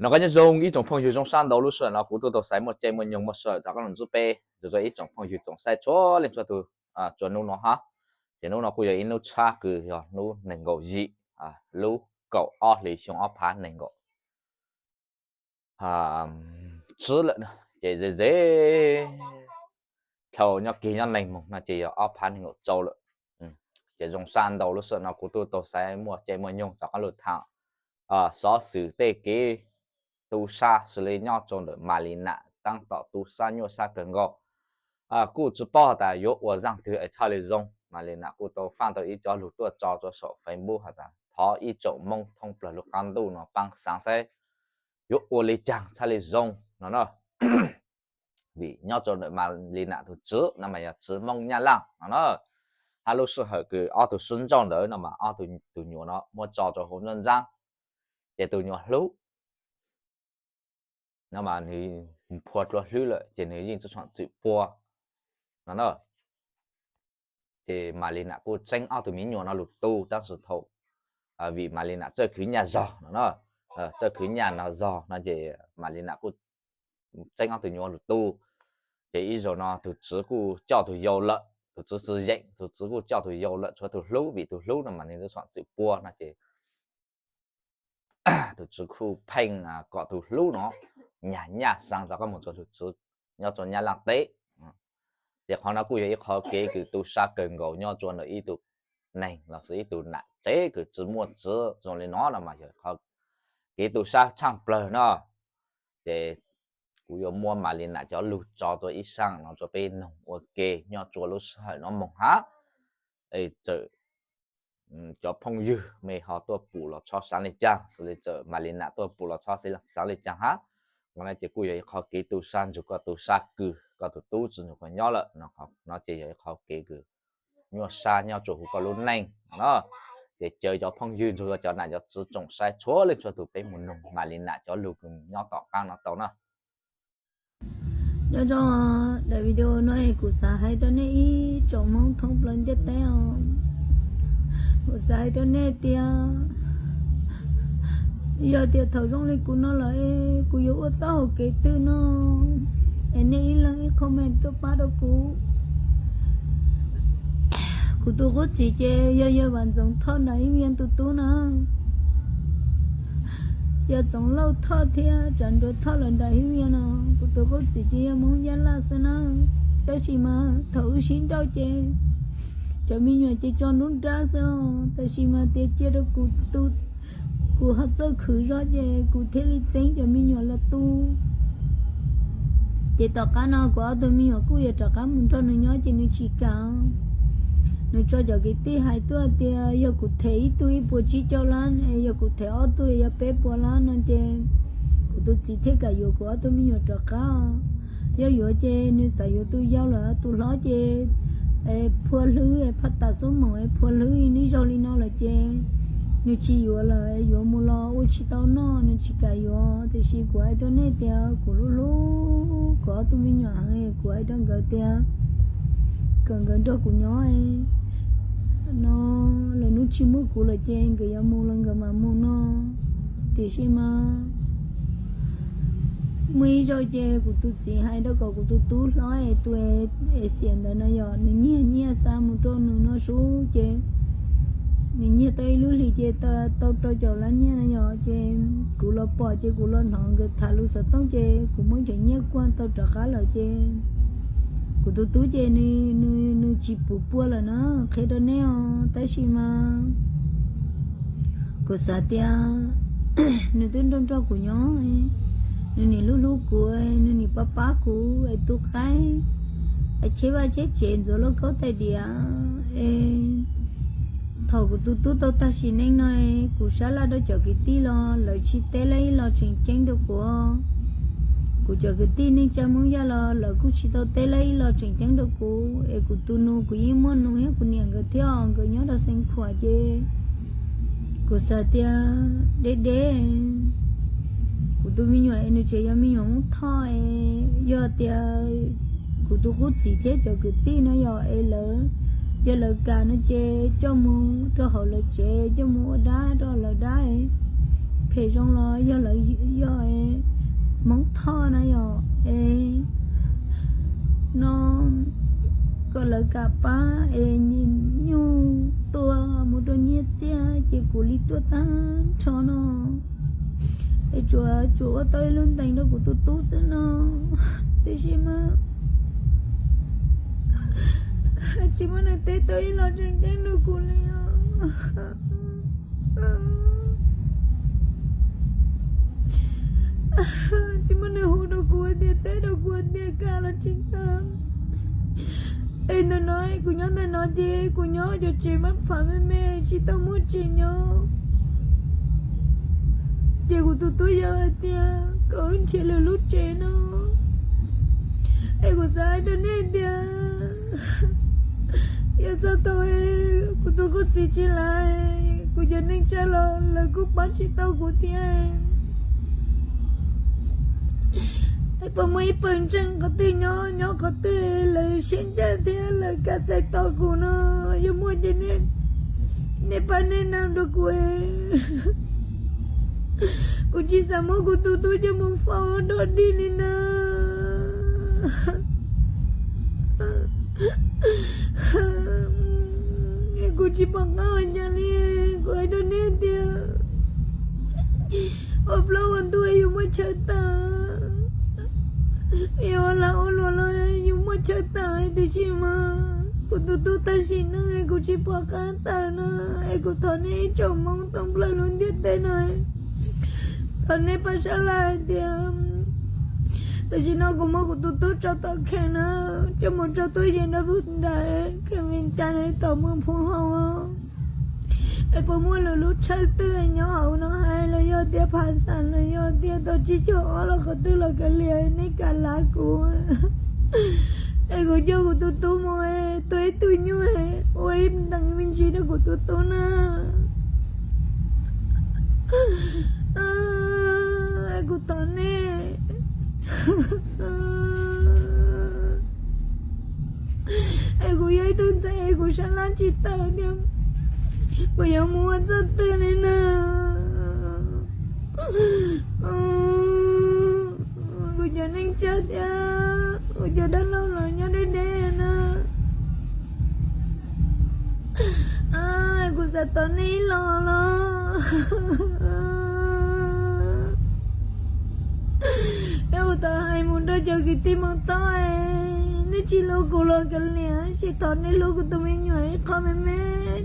Nyob zoo ib tsoom phooj ywg, zoo sab ntau lub sij hawm no kuv tuaj tau xaiv muaj caij muaj nyoog muaj sij hawm rov qab los ntsib peb txhua txhua ib tsoom phooj ywg tsoom saib txhua leej txhua tus txhua hnub no hab. Ces hnub no kuj yog ib hnub tshab kws yog hnub nees nkaum yim lub kaum ob hlis xyoo ob phav nees nkaum tsib lawm, ces ze ze dhau nyob kig nyob neeg moog no ces yog ob phav nees nkaum rau lawm. Ces zoo sab ntau lub sij hawm no kuv tuaj tau xaiv muaj caij muaj nyoog rov qab los tham xov xwm tej kev tu sab xws li nyob rau ntawm Mas Lis Nam tab tom tu sab nyuaj sab kawg nkaus. Kuj tsis paub tas yuav ua zaaj twg es txhaj li zoo. Mas Lis Nam kuj tau faaj tau ib co lug tuaj tso rau saum Facebook has tas thov ib tsoom Moob thoob plawg lub qaab ntuj no paab xaav saib yuav ua li caag txhaj li zoo no na. Vim nyob rau ntawm Mas Lis Nam tug tswv no mas yog tswv Moob Nyab Laaj no na. Hab lub sij hawm kws ob tug sib ntsauj ntawd no mas ob tug nyuam no muab tso rau huv nruab ntxaab, ces tus nyuam hlub no mas nwg phua dlua hlwb lawm ces nwg yeej tsi tshua txwm pua no na. Ces Mas Lis Nam kuj txeeb ob tug miv nyuam no lug tu tab sis thaum vim Mas Lis Nam txawj khwv nyaj zog no na, txawj khwv nyaj no zog no ces Mas Lis Nam kuj txeeb ob tug nyuam lug tu. Ces ib zaug no tug tswv kuj coj tug yau lawm, tug tswv tsi yeem, tug tswv kuj coj tug yau lawm, tshuav tug hlub, vim tug hlub no mas nwg tsi tshua txwm pua no ces tug tswv kuj pheej kom tug hlub no nyag nyaj xaav rov qab moog rua tug tswv nyob rua Nyab Laaj teb. Ces qhov no kuj yog ib qhov kev kws tu sab kawg nkaus nyob rua ntawm ib tug neeg lossis ib tug nam tsev kws tsi muaj tswv zoo li no no mas yog qhov kev tu sab tshaaj plawg no. Ces kuv yuav muab Mas Lis Nam cov lug tso rua ib saam no rua peb noog ua ke nyob rua lub sij hawm no moog hab. Txawm cov phooj ywg mej ho tuaj pum los txhob xaav li caag, xws li txawm Mas Lis Nam tuaj pum los txhob xaav li caag hab. Qhov no ces kuj yog ib qhov kev tu sab nrug koj tu sab kws koj tug tub tsi nrug koj nyob lawm no, no ces yog ib qhov kev kws nyuaj sab nyob rua huv koj lub neej no. Ces caw cov phooj ywg nrug cov nam cov tswv tsoom saib txhua leej txhua tug peb moog noog Mas Lis Nam cov lug kws nyob tom qaab no tau na. Nyob zoo, daim video no es kuv xav hais rau nej ib tsoom Hmoob thoob plaws ntiaj teb os. Kuv xav hais rau nej tias yog tias thaum zoo li kuv no lawm es kuv yuav ua txoj hauv kev twg no, es nej ib leeg ib comment tuaj pab rau kuv. Kuv tus qub txim ces yog yawg Vam Ntxoov Thoj nram Hib Vias tus tub na. Yawg Txoov Lauj Thoj thiab Tsav Nruas Thoj lawv nram Hib Vias no. Kuv tus qub txim ces yog Hmoob Nyab Laj xwb na. Tab sis mas thaum wb sib nrauj ces cov me nyuam ces tso nruab nrab xwb os. Tab sis mas tias cia rau kuv tu, kuv ho txawj khwv zog ces kuv thiaj li txeeb cov me nyuam los tu. Ces tom qab no kuv ob tug me nyuam kuj yuav rov qab mus nrog nws nyob ces nws tsis kam. Nws tso cov kwv tij hais tuaj tias yog kuv them ib tug ib puas tsib caug lab, yog kuv them ob tug yog peb puas lab no ces kuv tus txiv thiaj kam yuav kuv ob tug me nyuam rov qab. Yog yuav ces nws txawm yuav tus yau lawm, tus hlob ces phua hlwb, phaj tas xub moom phua hlwb ib zaug li no lawm ces nws tsis yuav lawm, yuav mus los ua tsis tau noj, nws tsis kam yuav. Tiam sis kuv hais rau nej tias kuv hlub hlub kuv ob tug me nyuam heev, kuv hais rau nkawd tias kom nkawd nrog kuv nyob no, lwm hnub tsis muaj kuv lawm ces nkawd yuav mus los nkawd mam mus no. Tiam sis mas muaj ib zaug ces kuv tus txiv hais rau kom kuv tus tub hlob es tus es xiam ntawd no yog nws nyiag nyiaj xa mus rau nws no sub ces nws nyiag tau ib lub hlis ces tau rau caum lab nyiaj no yog ces kuv los pom ces kuv los hnov nkawd tham lus xov tooj ces kuv muab cov nyiaj kuaj tau rov qab lawm ces kuv tus tub ces nws tsis pum pua lawm na, qhia rau nej os. Tab sis mas kuv xav tias nws twb nrog nrog kuv nyob, nws nim hlub hlub kuv, nws nim pab pab kuv es tu qaib es cheb vaj cheb tsev ntxuav lauj kaub tais diav es thaum kuv tus tub tau tag sim neej no, kuv sab laj rau cov kwv tij los lawv tsis teb laj ib los tseem ceeb rau kuv. Kuv cov kwv tij neej tsa Hmoob Yaj los lawv kuj tsis tau teb laj ib los tseem ceeb rau kuv es kuv tus nus kuv yeej muaj nus thiab kuv niam nkawd thiab os, nkawd nyob rau Xeev Khuam ces kuv xav tias deb deb kuv tus me nyuam es nws tseem yog me nyuam Hmoob Thoj es yog tias kuv tus qub txim thiab cov kwv tij no yog es lawv, yog lawv kam no ces coj mus rau hauv lawv tsev, coj mus ua dab rau lawv dab, phem zoo los yog lawv, yog Thoj na yog es no kom lawv kam pab es nyias nyuj tua mus rau nyiaj txiag ces kuv li tuaj tag nrho no. Es tsuas tsuas ua tau ib lub ntees rau kuv tus tub xwb no, tiam sis mas tsis muaj neeg teb tau ib los tseem ceeb rau kuv li os. Tsis muaj neeg hu rau kuv tias teb rau kuv tias kam los tsis kam. Es ntawm no kuv nyob ntawm no ces kuv nyob cov tsev mab phav me me tsis tau muaj tsev nyob. Ces kuv tus tub yawg hais tias kom wb nrhiav lwm lub tsev no. Es kuv xav hais rau nej tias yog txog thaum kuv tus koj txiv tsis lais, kuv cov neej tsa los lawv kuj pab tsis tau kuv thiab. Es puas muaj ib pawg ntseeg qhov twg nyob nyob qhov twg lawv siab ncaj thiab lawv kam txais tos kuv no, yog muaj ces nej pab nej nug rau kuv. Kuv tsis xav muab kuv tus tub coj mus faus dog dig li na. Kuv tsis pom qab ua cas li, kuv hais rau nej tias ua plaub ua ntug yus muaj chaw tawm, yus ua lag ua luam los yus muaj chaw tawm, tiam sis mas kuv tus tub tam sim no kuv tsis pom qab tawm no, es kuv thov nej ib tsoom Hmoob thoob plaws lub ntiaj teb no, thov nej pab sab laj hais tias tam sim no kuv muab kuv tus tub tso tom kheem na, coj mus tso tuaj yees rau lub nram kheem Vias Cas no tom Muas Phuv Hau. Es puas muaj lwm lub chaw twg nyob hauv no hais los yog tias Phav Xam los yog tias tom tsib caug ob los qhov twg los kav liam nej kam lav kuv. Es kuv coj kuv tus tub mus tua ib tug nyuj ua ib ntees me ntsis rau kuv tus tub na. Kuv thov nej, es kuv yog ib tug ntxhais es kuv sab laj tsis tawm tias kuv yuav mus ua txoj twg li na. Kuv cov neej tsa thiab kuv cov dab laug los nyob deb deb na. Kuv xav thov nej ib los los. Es kuv thov hais mus rau cov kwv tij Hmoob Thoj, nej tsis hlub kuv los kav liam, tab sis thov nej hlub kuv tus me nyuam ib qho me me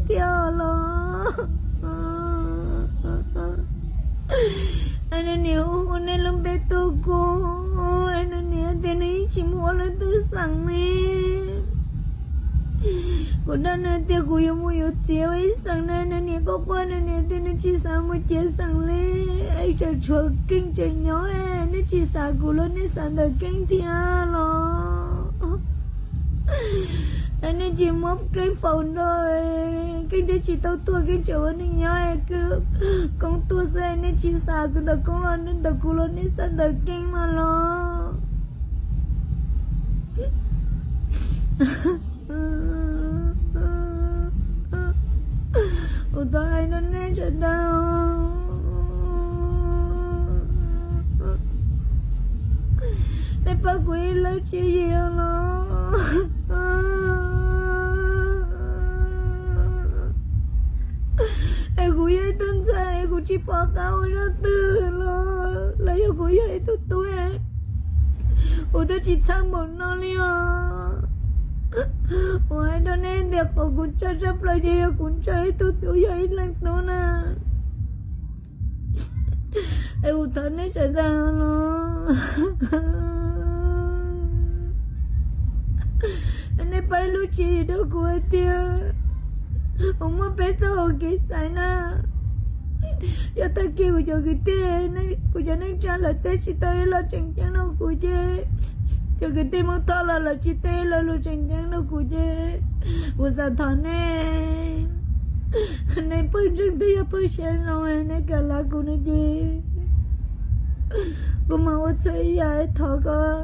thiab los. Es nws niam hu hu nej lub npe tuaj kuv, es nws niam tias nws yeej tsis mus ua leej twg xeem li. Kuv nug nws tias kuv yuav mus yuav txiv ua ib xeem na, nws niam quaj quaj, nws niam tias nws tsis xav mus txiav xeem li, es tseem tshuav Keeb tseem nyob, nej tsis xav kuv los nej xav ntawm Keeb thiab los? Es nej tsis muab Keeb faus nrog, Keeb thiaj tsis tau tuag, Keeb tseem ua neej nyob, Koob tuag xwb, nej tsis xav kuv ntawm Koob los ntawm kuv los nej xav ntawm Keeb mas los? Kuv thov hais rau nej sawv daws, nej pab kuv ib leeg tsis yeej los? Es kuv yog ib tug ntxhais, kuv tsis pom qab ua zaj twg los, los yog kuv yog ib tug tub, kuv twb tsis txhawj npaum no li os. Kuv hais rau nej tias qhov kuv txhawj tshaj plaws ces yog kuv ntshaw ib tug tub yog ib leeg tub na. Es kuv thov nej sawv daws los, nej pab ib lub tswv yim rau kuv hais tias kuv muaj peb txoj hau kev xaiv na. Yog tag kis kuv cov kwv tij, kuv cov neej tsa lawv teb tsis tau ib los tseem ceeb rau kuv ces, cov kwv tij Hmoob Thoj los lawv tsis teb ib lo lus tseem ceeb rau kuv ces, kuv xav thov nej, nej pawg ntseeg twg yog pawg siab zoo nej kam lav kuv no ces kuv mam ua txhua yam thov kom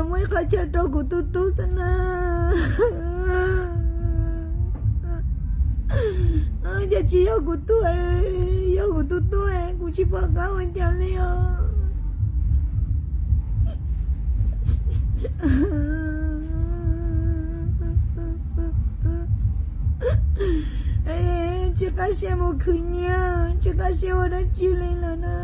muaj ib qhov chaw rau kuv tus tub xwb na. Yog tsis yog kuv tub, yog kuv tus tub kuv tsis pom qab ua cas li os. Tsis qab siab mus khwv nyiaj, tsis qab siab ua dab tsi li lawm na.